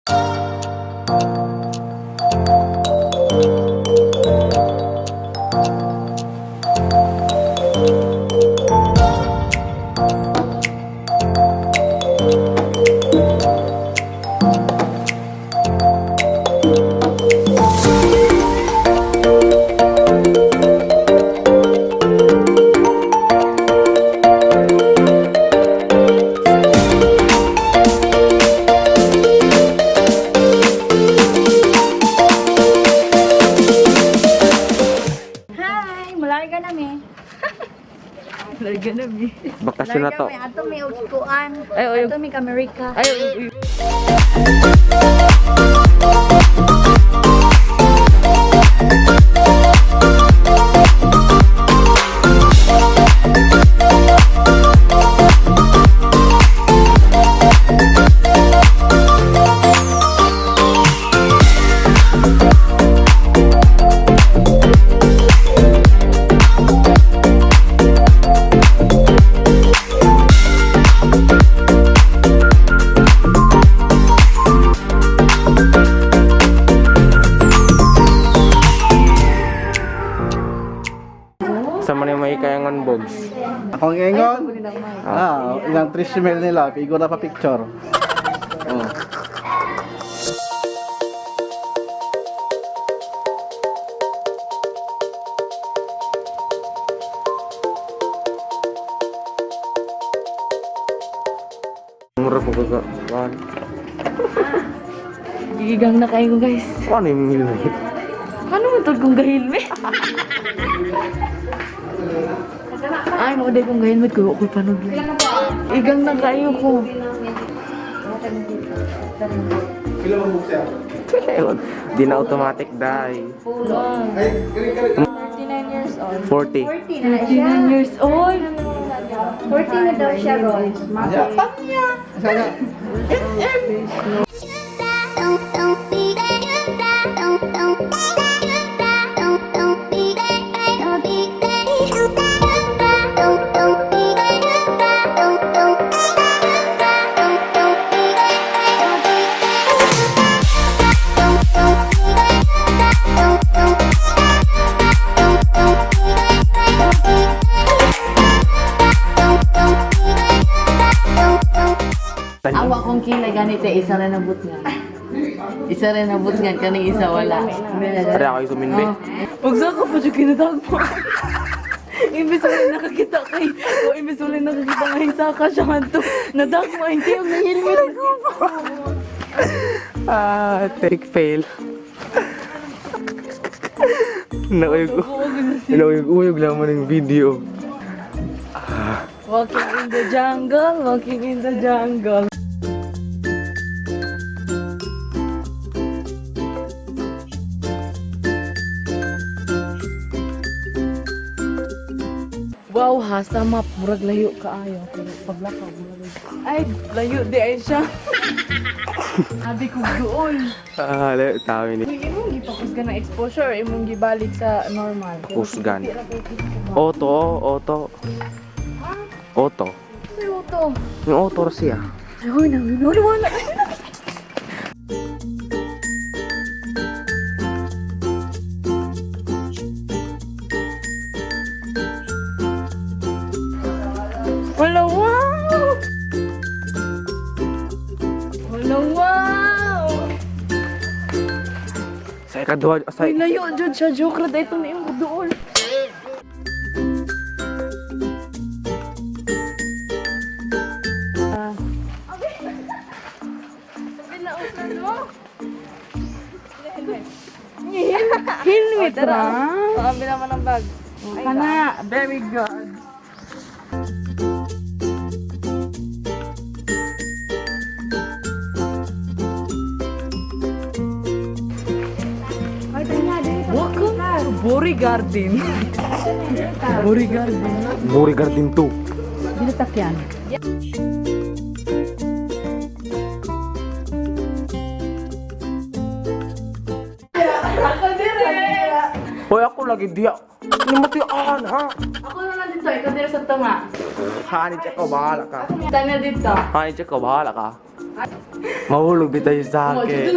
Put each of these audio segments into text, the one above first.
Hi, mularga na mi. Larga na mi. Bakasyon na to. Mi ato mi uskuan. Ay, oy. Ato mi ka Amerika. Ay, uy, uy. Sa man yung may kayangon bogs. Akong ingon. Ah, ilang trismel nila, figura pa picture. Oh. Mura po ka. Kuan. Gigigang na kayo guys. Ano yung helmet? Ano man tol kong gahilme? Ay, mo day kong gahilme ko ako'y panog. Igang na kayo ko. Pila man book sir? Di na automatic die. 39 years old. 40. 40 na na siya. 39 years old. 40 na daw siya, Ron. Sana. Awa kong kilay ganito, isa rin nabot nga. Isa rin nabot nga, kaning isa wala. Pare ako yung suminbi. Huwag sa ko po siya kinatagpo. Imbes wala nakakita kay, o imbes wala nakakita kay Saka siya nga to. Nadagma, hindi ang nahilmet. Ah, take fail. Nauyog. Nauyog-uyog lang man yung video. Walking in the jungle, walking in the jungle. Wow ha, sa map, murag layo kaayo. Pero paglakaw, murag layo. Ay, layo di ay siya. Abi ko doon. Ah, layo tayo ni. Uy, imong gipakusgan ng exposure, imong gibalik sa normal. Pero Kusgan. di ra kay kita ba? Auto, auto. Auto. Sayo to. Yung auto ra siya. Ay, wala, wala. Wala, wow! Wala, wow! Sa ikaduha, sa Ay, layo, jud siya. Joke ra, dahil ito na yung doon. Helmet ra. Oh, bilang mo ng bag. Kana, very good. Ay, tanya, dito. Welcome to Bori Garden. Bori Garden. Buri Garden 2. Dito takyan. Hoy, ako lagi diya. Namatian ha. Ako na lang dito, ikaw dito sa tama. Hani check ko bahala ka. Tanya dito. Hani check ko bahala ka. Mahulog bitaw yung sake.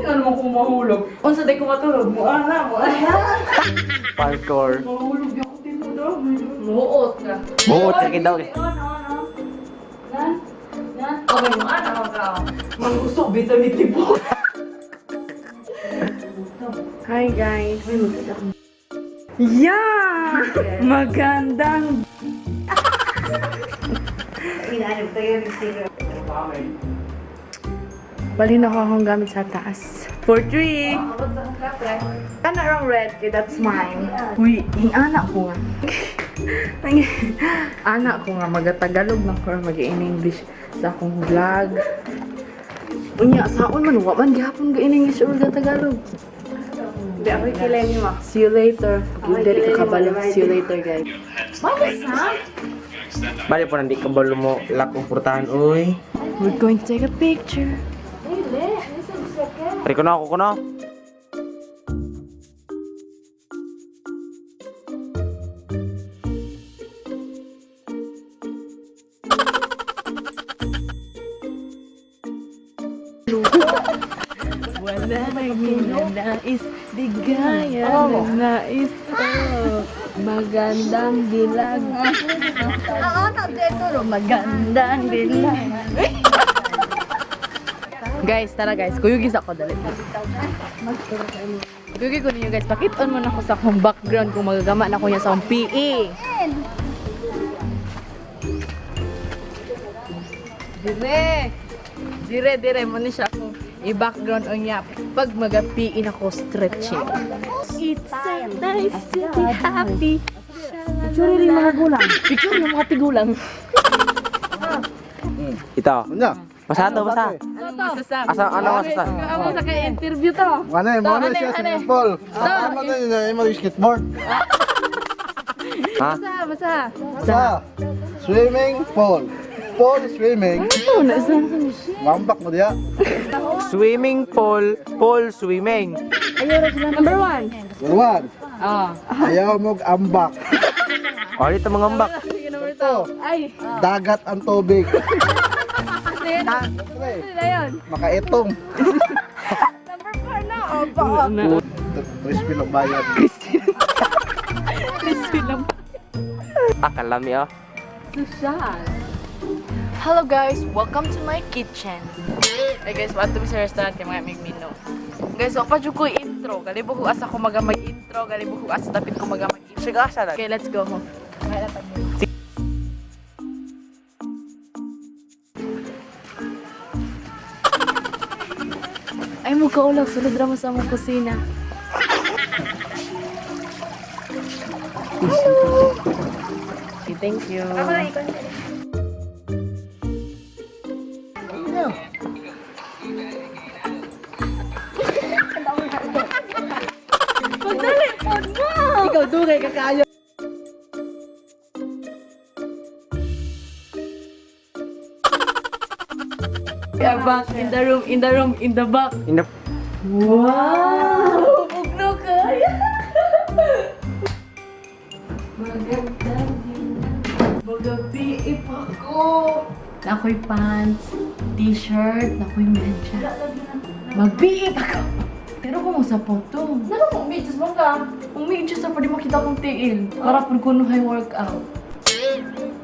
Ano mo kung mahulog? Unsa day ko matulog? Mo ana, mo ana. Parkour. Mahulog yung timo daw. Muot ka. Muot ka daw. On, on, on. Nan, nan. Okay, mo ana ka. Mangusok bitaw ni Tibo. Hi guys. Yeah! Magandang Balhin ako akong gamit sa taas. For three! Kana wrong red, kay that's mine. Uy, yung anak ko nga. Anak ko nga, magatagalog na ko or mag-in-English sa akong vlog. Unya, saon man, wa man gihapon ga in English or ga Tagalog. Hindi, ako kilay ni ma. See you later. Pag dali ka kabalo. See you later, guys. Bali po nandi kabalo mo lak purtahan uy. We're going to take a picture. Pre kuno ako kuno. Wala nang nais, di gaya ng nais ko. Magandang dilag. Oo, nagtuturo. Magandang dilag. Guys, tara guys. Kuyugis ako, dali. Kuyugi ko ninyo guys. Pakit-on mo na ako sa akong background kung magagama na ko niya sa akong PE. Dire! Dire, dire. Mo ni siya akong i-background on niya. Pag maga-PE na ko, stretching. It's so nice to be happy. Picture rin mga gulang. Picture ng mga tigulang. Ito. Ano? Basa to, basa. Anong masasabi? Asa ano masasabi? Ako sa kay interview to. Ano eh, mo na siya swimming pool. Ano na yun, yung mga skateboard. Ha? Basa, basa. Sa swimming pool. Pool swimming. Ano na sa? Mambak mo diya. Swimming pool, pool swimming. Number one. Number one. Ah. Ayaw mo ambak. O, dito mga ambak. Sige, number Ito, Ay, dagat ang tubig. kasi Three, na yun. Makaitong. Number four na. Opo. Tres pilong bayad. Crispy lang. Ah, kalami oh. Social. Hello guys, welcome to my kitchen. Hey guys, wato mi sa restaurant kay mga migmino. Guys, wa pa jud ko intro. Galibo ko asa ko maga mag-intro, galibo ko asa dapit ko maga mag-intro. Sige, asa na. Okay, let's go. Ay, mo kaulag. Sulod ra mo sa among kusina. Hello! Okay, thank you. Pagdali, pod mo! Ikaw dugay ka kayo. We are back in the room, in the room, in the back. In the Wow! Bugno kaya! Magandang Magabi pa ko! Nakoy pants, t-shirt, nakoy medyas. Magbiip ako! Pero kung sa photo, nalo kung medyas mo ka. Kung medyas na pwede makita kong tiil. Para pag kuno hay workout.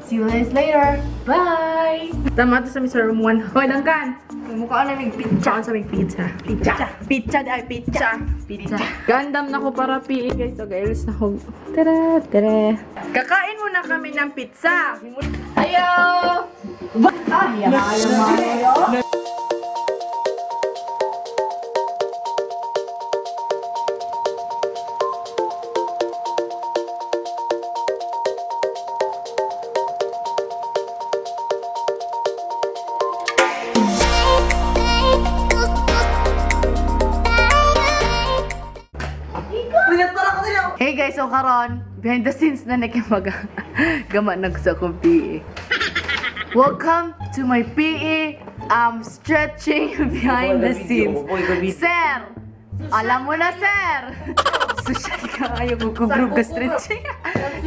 See you guys later. Bye! Tama to sa Mr. Room 1. Hoy, Duncan! Mukha na may pizza sa may pizza. Pizza. Pizza ay pizza. Pizza. Gandam na ko para PE guys. So guys, na ko. Tara, tara. Kakain muna kami ng pizza. Ayo! Hey guys, so karon behind the scenes na nakimaga gama nag sa akong PE. Welcome to my PE stretching behind the scenes. Sir, alam mo na sir. Social ka ayaw ko group ka stretching.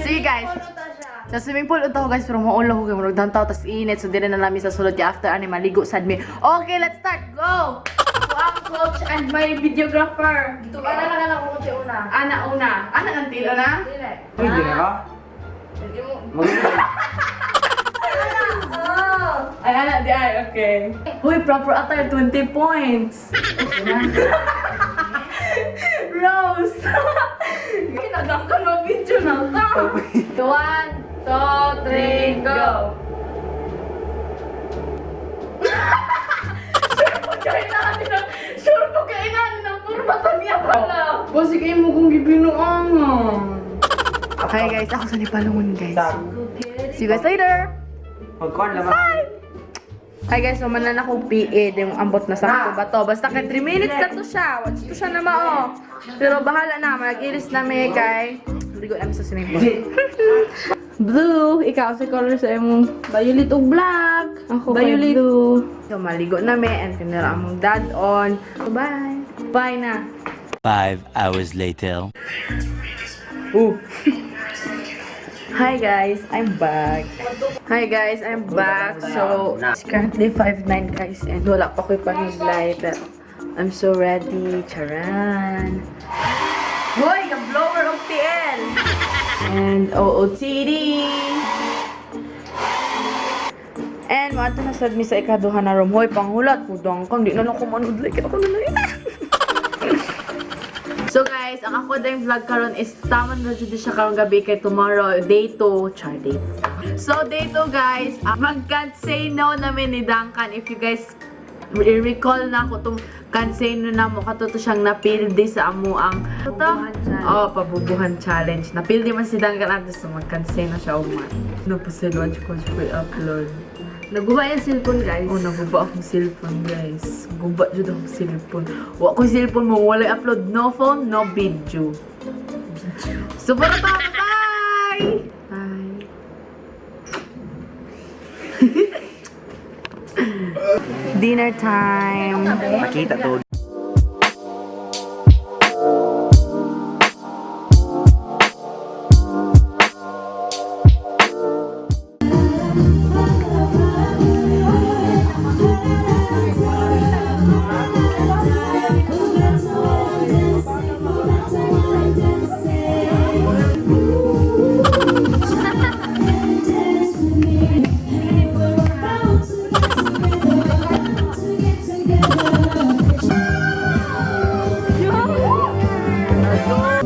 Sige guys. Sa swimming pool unta ko, guys, pero maulo ko kay murag dantaw tas init, so dire na namin sa sulod kay after ani maligo sad mi. Okay, let's start. Go. Ako ang coach and my videographer. Dito ka na lang ako kung una. Ana una. Ana ang tilo na? Dili. Uy, di na ka? Hindi mo. Ay, ana di ay, okay. Huy, proper attire, 20 points. Rose! Kinagangkan mo video na ta. One, two, three, go! Sure po kailangan ng, sure po kailangan ng purmata niya pala. Boss, kayo mo kung gibinuang. Okay guys, ako sa Nipalungon, guys. See you guys later! Magkuhan lang. Hi guys, so man na akong PE, di yung ambot na sa ba to. Basta kay 3 minutes na to siya. Watch to siya na mao. Pero bahala na, mag-ilis na may kay. Ligo namin sa swimming pool. Blue, ikaw sa color sa imong Violet ug black. Ako Violet. kay blue. So maligo na me and tinira among dad on. So, bye. Bye na. 5 hours later. Hi guys, I'm back. Hi guys, I'm back. So, it's currently 5:09, guys, and wala pa ko'y pangiglay pero I'm so ready. Charan. Hoy, the blower of TL. And OOTD. And maadto na sad mi sa ikaduha na room. Hoy, panghulat ko dong kang di na lang ko manudlay kay ako na lang. So guys, ang ako dayong vlog karon is taman na jud siya karong gabi kay tomorrow day 2, char day. So day 2, guys, mag can't say no namin ni Duncan. If you guys recall na ako tong can't say no na mo kato to siyang napildi sa amo ang to? Oh, pabubuhan challenge. Napildi man si Duncan ato, so mag can't say no siya ugma. No pa sa lunch ko siya upload. Naguba yung cellphone, guys. Oh, naguba akong cellphone, guys. Guba jud akong cellphone. Wa ko cellphone mo, walay upload. No phone, no video. So, para pa, bye! Bye. Dinner time. Makita to.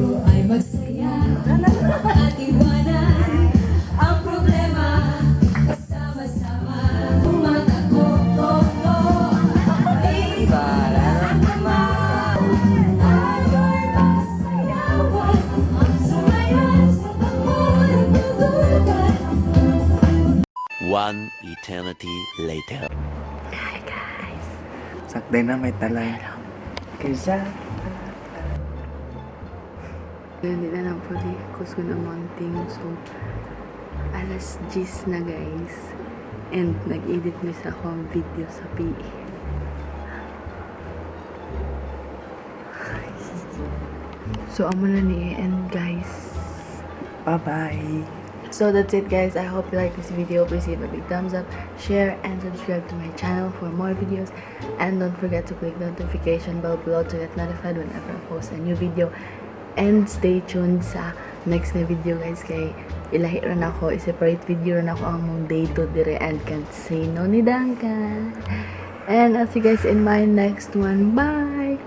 Ay magsaya at iwanan ang problema, kasama-sama tumatakbo, oh, oh. Ay tayo'y magsayawan, sumayaw sa pagmulagdugan. One eternity later. Sakday na may talay. Kaysa. Hindi na lang po di kusun amounting. So, alas 10 na, guys. And nag-edit mi sa akong video sa PE. So, amo na ni and guys. Bye-bye. So that's it, guys. I hope you like this video. Please give a big thumbs up, share, and subscribe to my channel for more videos. And don't forget to click the notification bell below to get notified whenever I post a new video. And stay tuned sa next na video, guys, kay ilahi rin ako, i-separate video rin ako ang mong day 2 dire and can't say no ni Duncan. And I'll see you guys in my next one. Bye!